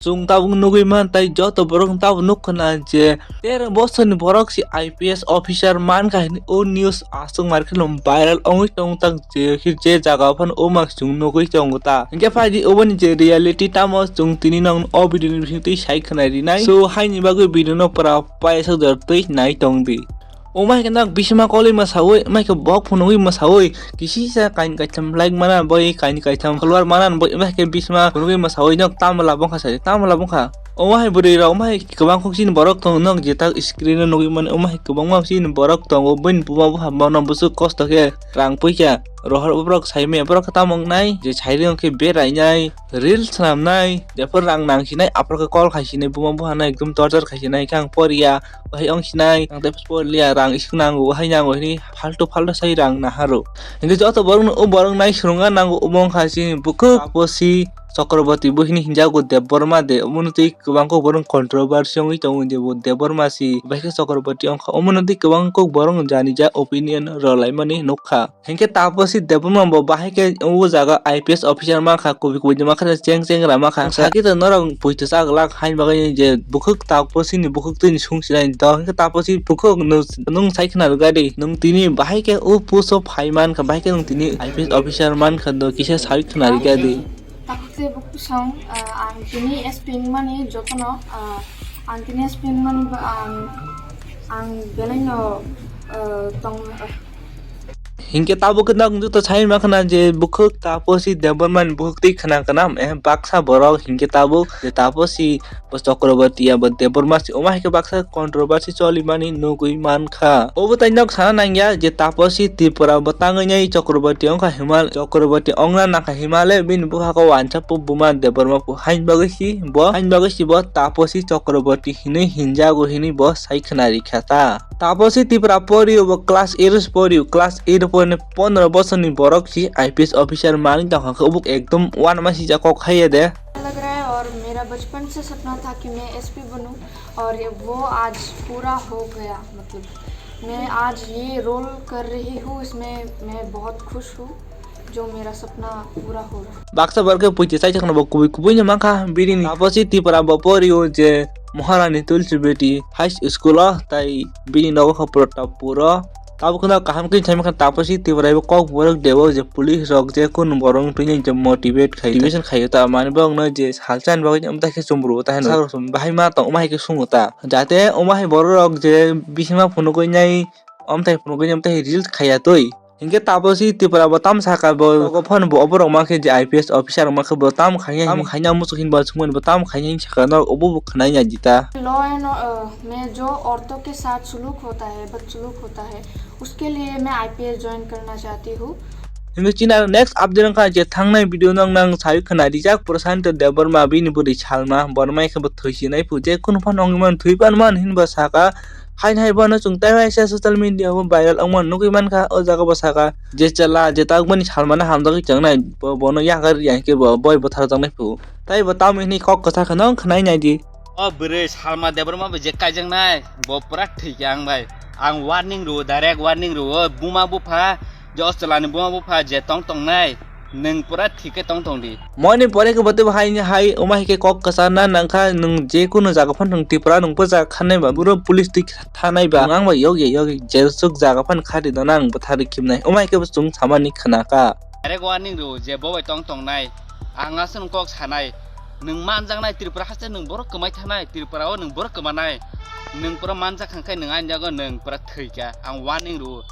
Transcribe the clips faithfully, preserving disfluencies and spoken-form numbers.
Chwng tabuk nugwi man tai joto borok tabuk nukha na je tero bosorni borok se I P S officer mankha hinwi o news aswk markheno viral wngwi tongthang je, je jaga phano o mankhe chwng nugwi tongo ta. Hinkhe phaidi oboni je reality tamo chwng tini nokno o video ni bisingtwi sai khwnai rinai. So haini bagwi video no pura paisajak twi nai tongdi. Omo hai khe nok bisima kolwi mwsawi, omo hai khe bok phunugwi mwsawi, kisisa kain kaitham like mana, boi kain kaitham follower mana, boi omo hai khe bisima phunugwi mwsawi nok tamo labong kha sai, tamo labong kha. Omo hai bwrwi rok, omo hai kwbang kok chini borok tongo, nok jetak screen o nugwi mano, omo hai kwbangma chini borok tongo, bini buma bupha bono bwswk kosto khe rang puikha, rohor borok sai maya, borok khe tamo wngnai, je sai rwng khe berai nai, reels swnam nai, jephru rang nang sinai, aphuru khe call khai sinai, buma bupha no ekdom torture khai sinai, khe ang poriya. Bahai wng sinai, ang tei sport liya, rang isuk nango, bahai nango hini faltu faltu sai rang naharo. Hinkhe joto borokno o borok nai swrwngna nango, omo wngkha chini bukhuk Taposi Chakraborty bo hini hinjago Debbarma de, omono twi kwbang kok borok controversy wngwi tongo je bo Debbarma si, bahai khe Chakraborty wngkha, omono twi kwbang kok borok jani ja opinion rwlaimani nukha. Hinkhe Taposi Debbarma bo bahai khe o jaga I P S officer mankha, kubui kubui de mankha, cheng cheng ra mankha. Sakhe to norok poito chaglak hain bagwi je bukhuk Taposi ni bukhuk twi ni sung sinai do. Hinkhe Taposi bukhuk nung sai khna rwgadi. Nung tini bahai khe o post o phai mankha, bahai khe nung tini I P S officer mankha do kisa sai khna rwgadi. Takhuk se bukhuk song, ah, ang tini S P wngmani jotono, ah, ang tini S P wngmani ba ang, ang belaino, ah, tong, ah, Hinkhe tabuk khe nok wngtwi to sai mankha na je bukhuk Taposi Debbarma ni bukhuk twi khna khna, eh, baksa borok hinkhe tabuk je Taposi bo Chakraborty ya bo Debbarma si, omo hai khe baksa controversy cholimani nugwi mankha. Obo tai nok sana nangya je Taposi Tripura bo tangwi nai Chakraborty wngkha himal, Chakraborty wngna nangkha himale bini bupha khe wansa pu buma Debbarma pu hain bagwi si bo, hain bagwi si bo Taposi Chakraborty hinwi hinjago hinwi bo sai khna rikha ta. Taposi Tripura pori bo class eight pori, class eight pori pondro bosorni borok si I P S officer manwi tongkha khe ubuk ekdom uanama sijak kok haiya de. लग रहा है और मेरा बचपन से सपना था कि मैं एसपी बनूं और ये वो आज पूरा हो गया। मतलब मैं आज ये रोल कर रही हूँ, इसमें मैं बहुत खुश हूँ जो मेरा सपना पूरा हो रहा है। Baksa borok khe puiti chai chakno bo kubui kubui no mankha bini ni Taposi Tripura bo porio je Maharani Tulsi Beti High School o tai bini nogo khe pura top puro. Tabuk no kaham khe thai mankha Taposi Tripura bo kok borok debo je police rok je kunu borok twi je motivate khai motivation khai ta mani borok no je salsa ni bagwi amta khe chumbru ta hino bahai ma tong ma hai khe sungo ta jate omo hai borok rok je bisima phunugwi nai amtai phunugwi amtai reels khaiya twi. Hinkhe Taposi Tripura bo tamo saka bo, ogo phano bo oborok mankhe je I P S officer rok mankhe bo tamo khaina, tamo khaina muchuk hinba chukmani bo tamo khaina hin saka no obo bo khwnai ya jita. Law and, अ, में जो औरतों के साथ सुलूक होता है, बदसलूक होता है, उसके लिए मैं आईपीएस ज्वाइन करना चाहती हूँ। Hinkhe chini aro next update wngkha je thangnai video no nang sai khwna rijak Prashant Debbarma bini bwrwi Salma, bormai khe bo thwi sinai phu je kunu phano wngwi mano thwi pan man hinba saka. Haini hai bono chwng tei waisa social media o viral wngmani nugwi mankha, o jaga bo saka je chwla je tabukmani salmano hamjagwi tongnai, bo-, bono yakar ya hinkhe bo boi bwtharjaknai phu. Tai bo tamoni hwnwi kok kwchar kheno khwnai naidi. O bwrwi Salma Debbarma bo je kaijaknai, bo pura thwikha ang bai. Ang warning rwo, direct warning rwo, buma bupha, je o chwlani buma bupha je tong tongnai. Nwng pura thik khe tong tong di. Moni pore khe bo teibo hai hai omo hai khe kok kwchar na nangkha, nwng je kunu jaga phano nwng Tripura nwng bo jaga khanai ba buro police twi thanai ba ang bai yog ya yog ya jesuk jaga phano khadi dona ang bwtharwi khibnai omo hai khe bo chwng samani khna kha. Direct warning rw je bo bai tong tong nai, ang aswk nwng kok sanai, nwng manjaknai Tripura haste nwng borok kwmai thanai, Tripura o nwng borok kwmanai, nwng pura manjak kha khe nwng ani jaga nwng pura thwi kha, ang warning rw.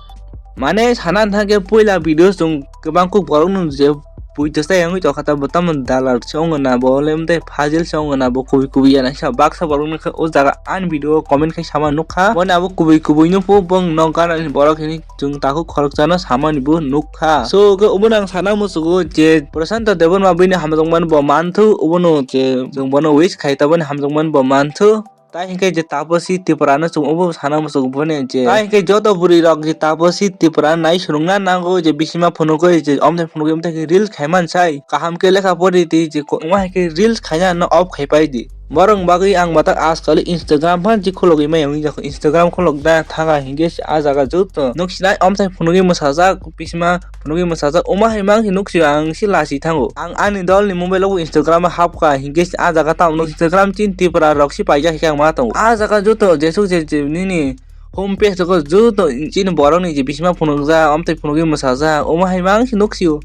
Mane sana thang khe puila video chwng kwbang kuk borok no je pui tesai wngwi tongkha ta bo tamo dalar se wngo na bo le mte fajil se wngo na bo kubui kubui ya naisa baksa borok no khe o jaga ani video o comment khai sama nukha bo na bo kubui kubui no pho bong nok gana ni borok hini chwng takhuk khoroksa no sama ni bo nukha so khe obo nang sana muchugo je Prasanta Debbarma bini hamjak mani bo manthu obo no je chwng bono wish khai ta boni hamjak mani bo manthu. Tai hinkhe je Taposi Tripura no chwng obo sana muchung boni je. Tai hinkhe joto bwrwi rok je Taposi Tripura nai swrwngna nango je bisima phunugwi je omthai phunugwi omthai khe reels khai man sai. Kaham khe lekha pori twi je ko-, wngma hai khe reels khaina no off khai pai di. Borok bagwi ang batak ajkal Instagram phan si khulogwi maya wngwi jakha. Instagram khulok da thaga hinkhe se ah jaga joto nuk sinai omthai phunugwi mwsajak, bisima phunugwi mwsajak, omo hai mang se nuk sio ang se lasi thango. Ang ani dol ni mobile o Instagram o hapkha hinkhe se ah jaga tamo nuk Instagram chini Tripura rok se paijak hinkhe ang ma tongo. Ah jaga joto jesuk je je nini home page rok joto chini borok ni je bisima phunukjak, omthai phunugwi mwsajak, omo hai mang se nuk sio.